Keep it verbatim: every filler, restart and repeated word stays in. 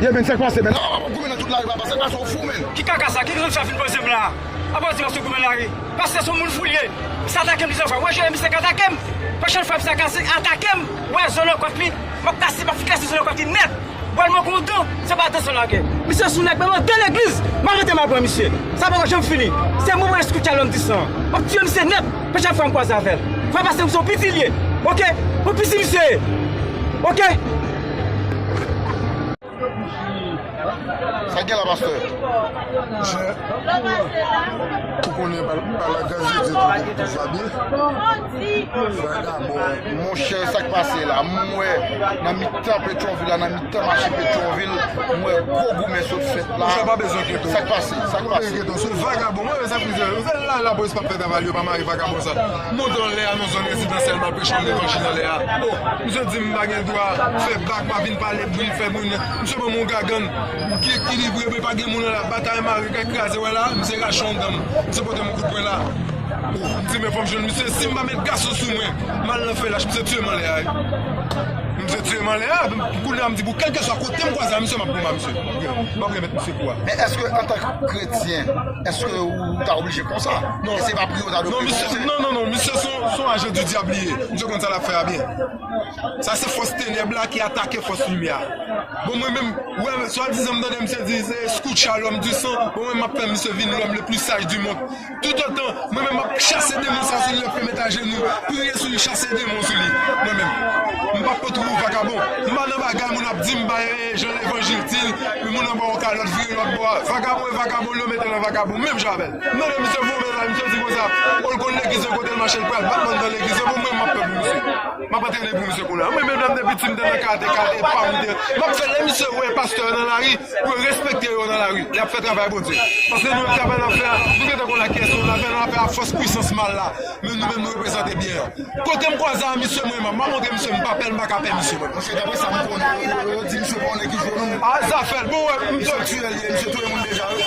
Ye, men, sa k pase, men? Nan, w ap goumen nan tout lari, papa, sa k pase, w fou, men? Ki kaka sa? Ki zòn sa fin poze m la? Apa w di m ap sou goumen lari? Pastè se yon moun fou l ye. Misye atake m plizyè fwa. Wè, jere misye k atake m. Pwochèn fwa misye atake m, wè, zòn nan kòt li, m ap kase, m ap kase zòn nan kòt li nèt. Bwè l mwen kontan, se pa atansyon lagè. Misye sou nèg, men mwen de legliz, m ap rete m ap pran misye. Sa poko janm fini. Se mwen mwen eskou tchalòm disan. M ap tiye misye nèt, pwochèn fwa m kwaze avè l. Fwa pase m se yon piti l ye. Oke? Yon piti misye ye. Oke? Sa gen la, pastè? Ou konnen pa, pa la gras de Dye, tout, tout va byen. Vagabon. Monchè, sa k pase la? M wè nan mitan Petwovil la, nan mitan mache Petwovil, m wè gwo goumen sot fèt la. Monchè, pa bezwen enkyete w. Sa k pase? Sa k pase? Pa enkyete w, se vagabon. Mwen, sa plizyè. Se la, lapolis p ap fè travay li, yo pa mare vagabon sa. Monte anlè a nan zòn rezidansyèl, m al preche yon levanjil anlè a. O, misye di m pa gen dwa fè bak, pa vin pale bri, fè moun. Misye ban m yon gagann ki ekilibre, men pa gen moun la. Batay mare, kay kraze, wè la, misye rache yon dan m. Misye pote m yon kout pwen la. O, m di, men fò m jwenn misye, si m pa met gason sou mwen, m al nan fè lach, misye tiye m anlè a, wi. Misye tiye m anlè a, kounye a m di, pou kèlkeswa kote m kwaze a misye, m ap konba misye. M ap remèt misye kou a. Men èske antanke kretyen, èske ou ta oblije konsa? Non. E se pa priye w ta dwe priye? Non, misye, non, non, non, misye se yon, se yon ajan di dyab li ye. Misye konn sa l ap fè a byen. Sa se fòs tenèb la ki atake fòs limyè a. Bon, mwen menm, wè, swadizan m tande misye di se scout shalom du sang. Bon, mwen m ap fè misye vin l'homme le plus sage du monde. Toutotan, mwen menm m ap chase demon sa sou li, m ap fè met ajenou, priye sou li, chase demon sou li. Mwen menm, m p ap pot kou vagabon. M pa nan bagay moun ap di m bay, eh, jan levanjil di l, moun nan ba w kalòt, vire lòt bò a. Vagabon e vagabon, yo mete nan vagabon, menm jan avè l. M mande misye voye mesaj, misye di konsa, o l konn legliz yo kote l mache, l pral bat bann nan legliz yo, bon, mwen m ap pè pou misye. M ap antrene pou misye kounye a. Mwen menm, lè m te piti, m te nan karate, karate pa m te. M ap fè lè misye wè pastè yo nan lari, pou yo respekte yo nan lari. Lè y ap fè travay Bondye. Paske nou menm travay n ap fè a, nou gentan konn a kiyès nou, n ap fè, n ap fè a fòs pwisans mal la. Men nou menm nou reprezante byen an. Kote m kwaze a misye mwen, m ap montre misye, m pa pè l, m pa ka pè misye mwen. Paske daprè sa m konnen, yo, yo, yo di misye pa yon nèg ki jwe non. A zafè l, bon, wè, misye tiye l ye, misye touye moun deja, wi.